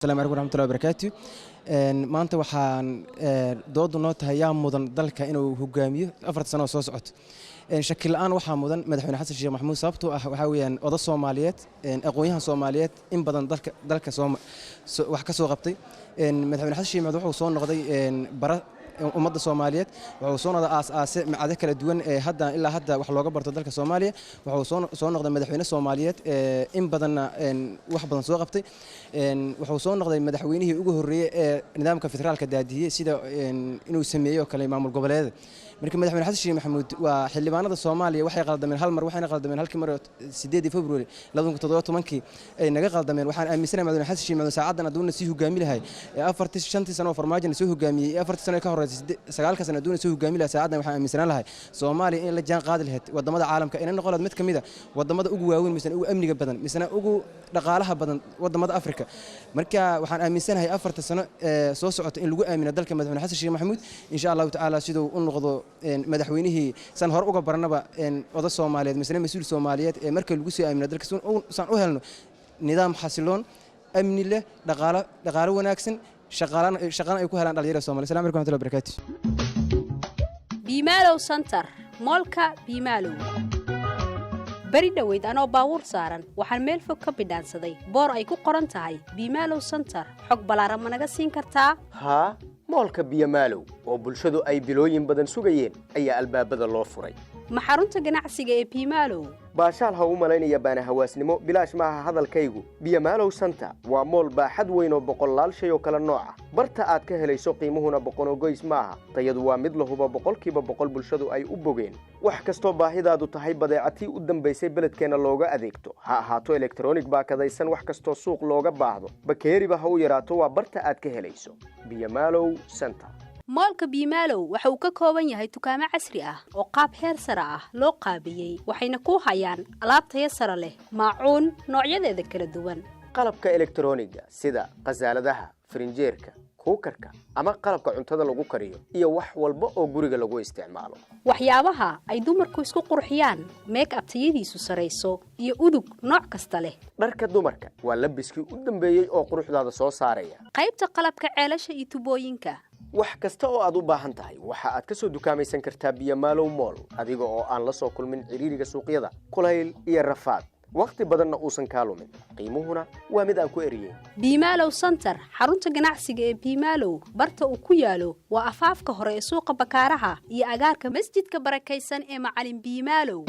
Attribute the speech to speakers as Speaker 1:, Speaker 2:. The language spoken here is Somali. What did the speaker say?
Speaker 1: Asalaamu calaykum waraxmatullahi wabarakaatu. Maanta waxaan doodu noo tahay yaa mudan dalka inuu hogaamiyo 4-ta sano oo soo socoto. Shaki la'aan waxaa mudan Madaxweyne Xasan Sheekh Maxamuud, sababtoo ah waxaa weeyaan oda Soomaaliyeed, aqoon-yahan Soomaaliyeed, in badan dalka wax ka soo qabtay. Madaxweyne Xasan Sheekh Maxamuud wuxuu soo noqday bara ummadda Soomaaliyeed, wuxuu soo noqday aas-aase macado kala duwan ee hadda ilaa hadda wax looga barto dalka Soomaaliya, wuxuu soo noqday madaxweyne Soomaaliyeed in badanna wax badan soo qabtay, wuxuu soo noqday madaxweynihii ugu horreeyey ee nidaamka federaalka daadiyey, sida inuu sameeyo kale maamul goboleeda. Marka Madaxweyne Xasan Sheekh Maxamuud waa xildhibaanada Soomaaliya waxay qaldameen hal mar, waxayna qaldameen halkii mar, 8-dii February 2017-kii ay naga qaldameen. Waxaan aaminsanahay Madaxweyne Xasan Sheekh Maxamuud saacadan hadduuna sii hogaami lahay ee afartii shantii sano oo Farmaajona soo hogaamiyey ee 4-tii sano ee ka horreysay, 9-ka sano hadduuna soo hogaami lahay, saacadan waxaan aaminsanaan lahay Soomaaliya in la jaan qaadi lahayd wadamada caalamka, inay noqon lahayd mid ka mid a wadamada ugu waaweyn, misena ugu amniga badan, misena ugu dhaqaalaha badan wadamada Afrika. Marka waxaan aaminsanahay 4-ta sano ee soo socota in lagu aamino dalka Madaxweyne Xasan Sheekh Maxamuud, insha Allahu tacaala, siduu u noqdo madaxweynihii san hore uga baranaba oda Soomaaliyeed misena mas-uul Soomaaliyeed ee marka lagu soo aamino dalka, saan u helno nidaam xasiloon, amni leh, dhaqaalo wanaagsan, shaqana ay ku helaan dhalinyarada Soomaaliya. Assalamu calaykum warahmatullahi wabarakatuh.
Speaker 2: Biimaalow Center, mall-ka Biimaalow. Beri dhoweyd anoo baabuur saaran waxaan meel fog ka bidhaansaday boor ay ku qoran tahay Biimaalow Center. Xog ballaaran ma naga siin kartaa?
Speaker 3: Haa, mall-ka Biyamaalow oo bulshadu ay bilooyin badan sugayeen ayaa albaabada loo furay.
Speaker 2: Ma xarunta ganacsiga ee Biimaalow?
Speaker 3: Baashaal ha u malaynaya baana hawaasnimo bilaash maaha hadalkaygu. Biyamaalow Center waa mall baaxad weyn oo boqollaal shay oo kale nooca barta aad ka helayso, qiimuhuna boqonogoys maaha. Tayadu waa mid lahuba 100% bulshadu ay u bogeen. Wax kastoo baahidaadu tahay, badeecatii u dambaysay beledkeenna looga adeegto, ha ahaato elektronig baakadaysan, wax kastoo suuq looga baahdo, bakeeriba ha u yaraato, waa barta aad ka helayso Biyamaalow Center.
Speaker 2: Mall-ka Biimaalow waxa uu ka kooban yahay dukaamo casri ah oo qaab heer sare ah loo qaabiyey, waxayna ku hayaan alaab tayo sare leh, maacuun noocyadeeda kala duwan,
Speaker 3: qalabka elektroniga sida khasaaladaha, farinjeerka, cooker-ka ama qalabka cuntada lagu kariyo iyo wax walba oo guriga lagu isticmaalo.
Speaker 2: Waxyaabaha ay dumarku isku qurxiyaan, make up tayadiisu sarayso iyo udug nooc kasta leh.
Speaker 3: Dharka dumarka waa labiskii u dambeeyey oo quruxdaada soo saaraya.
Speaker 2: Qaybta qalabka ceelasha iyo tubooyinka.
Speaker 3: Wax kasta oo aad u baahan tahay waxa aad ka soo dukaamaysan kartaa Biyamaalow Mall, adiga oo aan la soo kulmin ciriiriga suuqyada, kulayl iyo rafaad, wakhti badanna uusan kaa lumin, qiimuhuna waa mid aan ku eriyeyn.
Speaker 2: Biimaalow Center, xarunta ganacsiga ee Biimaalow, barta uu ku yaalo waa afaafka hore ee suuqa Bakaaraha iyo agaarka masjidka barakaysan ee Macalin Biimaalow.